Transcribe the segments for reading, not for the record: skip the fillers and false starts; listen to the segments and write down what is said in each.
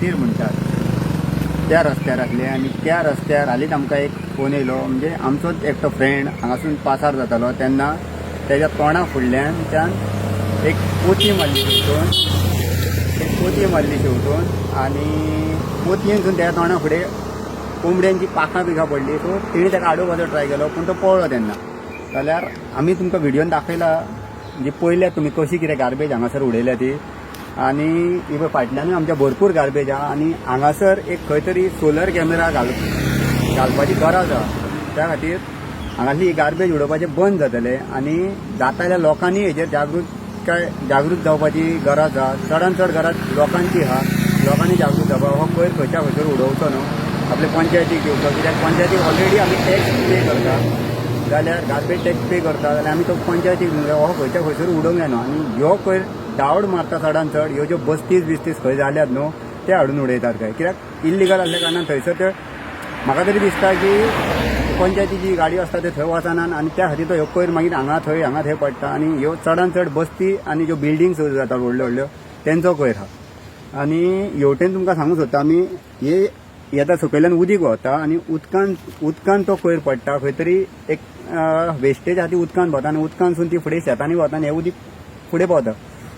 भाटीर म्हणटात त्या रस्त्यार आसले आनी त्या रस्त्यार हालींच आमकां एक फोन येयलो. म्हणजे आमचोच एकटो फ्रेंड हांगासून पासार जातालो तेन्ना तेज्या तोंडा फुडल्यानच्यान एक पोती मारली शेवटून, एक पोती मारली शेवटून आनी पोतयेनसून तेज्या तोंडा फुडें कोंबड्यांची पाखां बिखां पडली. सो तेणी ताका आडोवपाचो ट्राय केलो पूण तो पळ्ळो तेन्ना. जाल्यार आमी तुमकां व्हिडियोन दाखयला, म्हणजे पळयल्या तुमी कशी कितें गार्बेज हांगासर उडयल्या ती. आनी ही पळय फाटल्यानूय आमच्या भरपूर गार्बेज आहा आनी हांगासर एक खंय तरी सोलर कॅमेरा घालपाची गरज आहा. त्या खातीर हांगासली ही गार्बेज उडोवपाचें बंद जातलें आनी जाता जाल्यार लोकांनी हेजेर जागृत जावपाची गरज आहा. चडान चड गरज लोकांची आहा, लोकांनी जागृत जावपा. हो कोयर खंयच्या खंयसर उडोवचो न्हू, आपले पंचायतीक दिवचो. कित्याक पंचायतीक ऑलरेडी आमी टॅक्स पे करता, जाल्यार गार्बेज टॅक्स पे करता जाल्यार आमी तो पंचायतीक दिवंक जाय. हो खंयच्या खंयसर उडोवंक जायना. आनी ह्यो कोयर डावड मारता चडान चड ह्यो ज्यो बस्तीस बिस्तीस खंय जाल्यात न्हू ते हाडून उडयतात काय, कित्याक इल्लिगल आसल्या कारणान थंयसर ते म्हाका तरी दिसता की पंचायतीची गाडी आसता ते थंय वचनात आनी त्या खातीर तो ह्यो कोयर मागीर हांगा थंय हांगा थंय पडटा. आनी ह्यो चडान चड बस्ती आनी ज्यो बिल्डिंग्स जाता व्हडल्यो व्हडल्यो तेंचो कोयर आहा. आनी हेवटेन तुमकां सांगूंक सोदता आमी हे येता सकयल्यान उदीक व्हांवता आनी उदकान तो कोयर पडटा. खंय तरी एक वेस्टेज आहा ती उदकान भोंवता आनी उदकानसून ती फुडें शेतांनी भोंवता आनी हें उदीक फुडें पावता.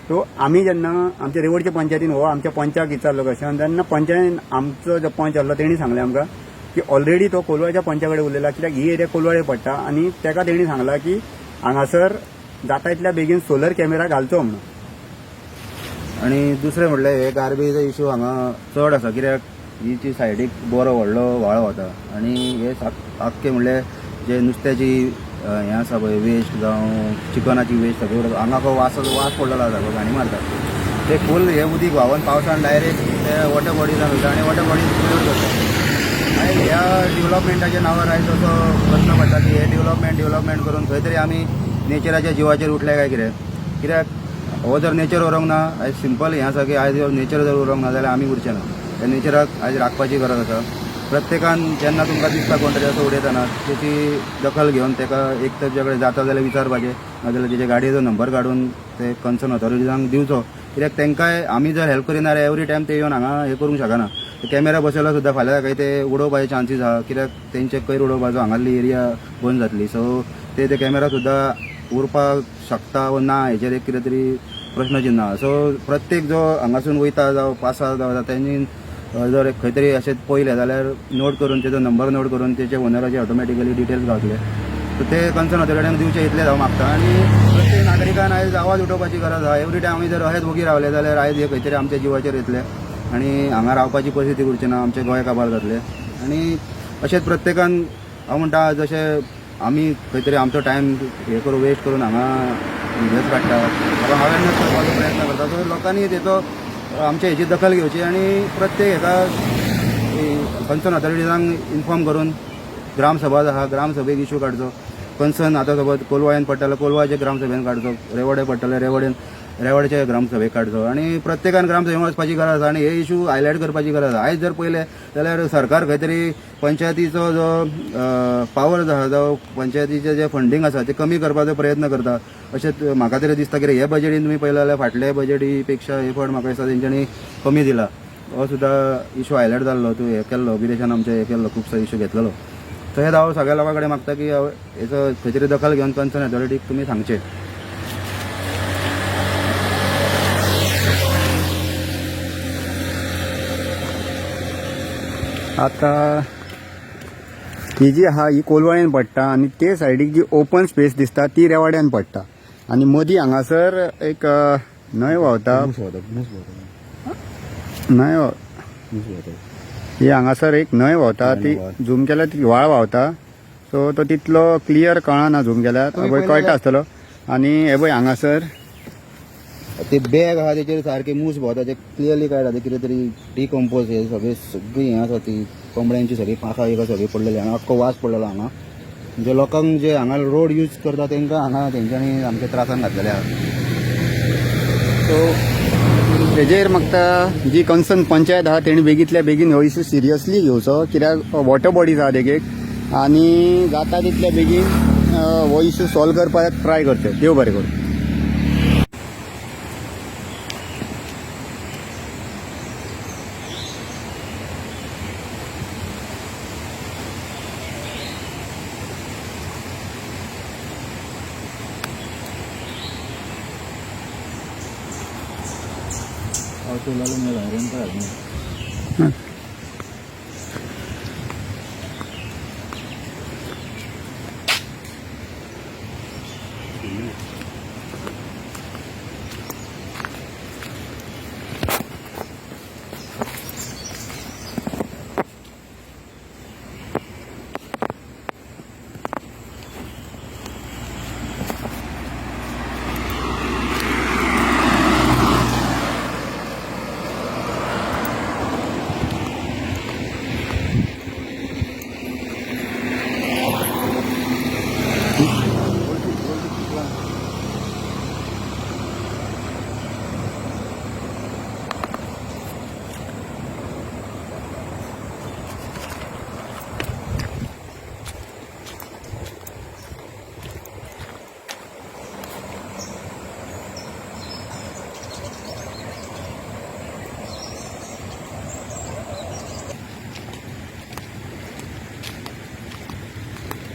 सो आमी जेन्ना आमच्या रेवडच्या पंचायतीन हो आमच्या पंचाक विचारलो क्वेश्चन, तेन्ना पंचायतीन आमचो जो पंच आसलो तेणी सांगलें आमकां की ऑलरेडी तो कोलवाळच्या पंचा कडेन उलयला, कित्याक ही एरिया कोलवाळे पडटा आनी तेका तेणी सांगला की हांगासर जाता इतल्या बेगीन सोलर कॅमेरा घालचो म्हणून. आनी दुसरें म्हणल्यार हे गार्बेज इशू हांगा चड आसा, कित्याक ही जी सायडीक बरो व्हडलो व्हाळ वता आनी हे आख्खे म्हणल्यार जे नुस्त्याची हें आसा पळय वेस्ट जावं चिकनाची वेस्ट सगळी उडयता. हांगा आख्खो वास पडलेलो आसा, घाणी मारता ते फूल. हे उदीक व्हांवन पावसान डायरेक्ट ते वॉटर बॉडीजान वयता आनी वॉटर बॉडीज पोल्यूट करता. आनी ह्या डिवलपमेंटाच्या नांवार आयज असो प्रश्न पडटा की हे डिवलपमेंट करून खंय तरी आमी नेचराच्या जिवाचेर उठले काय कितें. कित्याक हो जर नेचर उरोंक ना, आयज सिंपल हें आसा की आयज नेचर जर उरोंक ना जाल्यार आमी उरचे ना. त्या नेचराक आयज राखपाची गरज आसा. प्रत्येकान जेन्ना तुमकां दिसता कोण तरी असो उडयतना तेची दखल घेवन ताका एक तर तुज्या कडेन जाता जाल्यार विचारपाचें, नाजाल्यार तेजे गाडयेचो नंबर काडून ते कन्सर्न ऑथॉरिटीजांक दिवचो. कित्याक तांकांय आमी जर हेल्प करिना जाल्यार एवरी टायम ते येवन हांगा हें करूंक शकना. कॅमेरा बसयलो सुद्दां फाल्यां काय ते उडोवपाचे चान्सीस आहा, कित्याक तेंचे कोयर उडोवपाचो हांगासली एरिया बंद जातली. सो ते कॅमेरा सुद्दां उरपाक शकता वो ना हेचेर एक कितें तरी प्रश्नचिन्ह आहा. सो प्रत्येक जो हांगासून वयता जावं पासार जावं तेंणी जर खंय तरी अशें पळयलें जाल्यार नोट करून तेजो नंबर नोट करून तेचे ओनराचे ऑटोमॅटिकली डिटेल्स गावतले. सो ते कन्सर्न ऑथॉरिटींक दिवचे इतलें हांव मागता. आनी प्रत्येक नागरिकान आयज आवाज उठोवपाची गरज आहा. एवरी टायम आमी जर अशेंच वोगी रावले जाल्यार आयज हे खंय तरी आमच्या जिवाचेर येतले आनी हांगा रावपाची परिस्थिती उरची ना, आमचें गोंय काबार जातलें. आनी अशेंच प्रत्येकान हांव म्हणटा जशें आमी खंय तरी आमचो टायम हे करून वेस्ट करून हांगा व्हिडियोज काडटा, लोकांक अवेरनस करपाचो प्रयत्न करता. सो लोकांनी तेचो आमच्या हेची दखल घेवची आनी प्रत्येक हेका कन्सर्न ऑथॉरिटीजांक इन्फॉर्म करून ग्रामसभा आहा, ग्रामसभेक इशू काडचो. कन्सर्न आतां समज कोलवाळ्यान पडटा जाल्यार कोलवाळचे ग्रामसभेन काडचो, रेवडे पडटले रेवडेचे ग्रामसभेक काडचो. आनी प्रत्येकान ग्रामसभेन वचपाची गरज आसा आनी हे इशू हायलायट करपाची गरज आसा. आयज जर पळयलें जाल्यार सरकार खंय तरी पंचायतीचो जो पावर जो आसा, जावं पंचायतीचें जें फंडींग आसा तें कमी करपाचो प्रयत्न करता अशें म्हाका तरी दिसता. कित्याक हे बजेटीन तुमी पळयलें जाल्यार फाटले बजेटी पेक्षा हे फंड म्हाका दिसता तेंच्यांनी कमी दिला. हो सुद्दां इशू हायलायट जाल्लो, तूं हें केल्लो विदेशान आमचें हें केल्लो खुबसो इशू घेतलेलो. सो हें हांव सगळ्या लोकां कडेन मागता की हेचो खंय तरी दखल घेवन कन्सर्न ऑथॉरिटीक तुमी सांगचें. आतां ही जी आहा ही कोलवाळ्यान पडटा आनी ते सायडीक जी ओपन स्पेस दिसता ती रेवाड्यान पडटा. आनी मदीं हांगासर एक न्हंय व्हांवता, न्हंय ही हांगासर एक न्हंय व्हांवता, ती झूम केल्यार ती व्हाळ व्हांवता. सो तो तितलो क्लियर कळना झूम केल्यार, पळय कळटा आसतलो. आनी हे पळय हांगासर ते बॅग आहा तेचेर सारके मूस भोंवता, ते क्लियरली कळटा ते कितें तरी डिकम्पोज हे सगळे सगळीं हें आसा ती कोंबड्यांची सगळीं पाखां बिखां सगळीं पडलेली हांगा, आख्खो वास पडलेलो हांगा. म्हणजे लोकांक जे हांगा रोड यूज करता तेंकां हांगा तेंच्यांनी आमच्या त्रासान घातलेले आहा. सो हेजेर म्हाका जी कन्सर्न पंचायत आहा तेणी बेगींतल्या बेगीन हो इशू सिरियसली घेवचो, कित्याक वॉटर बॉडीज आहा देखीक आनी जाता तितल्या बेगीन हो इशू सॉल्व करपाक ट्राय करचें. देव बरें करूं. पावस येयलो जाल्यार भायर येवन पळय.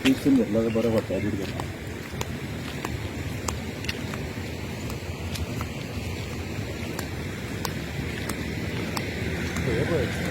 पीसून घेतलं तर बरं पडटा, एडिट करता. हे पळय.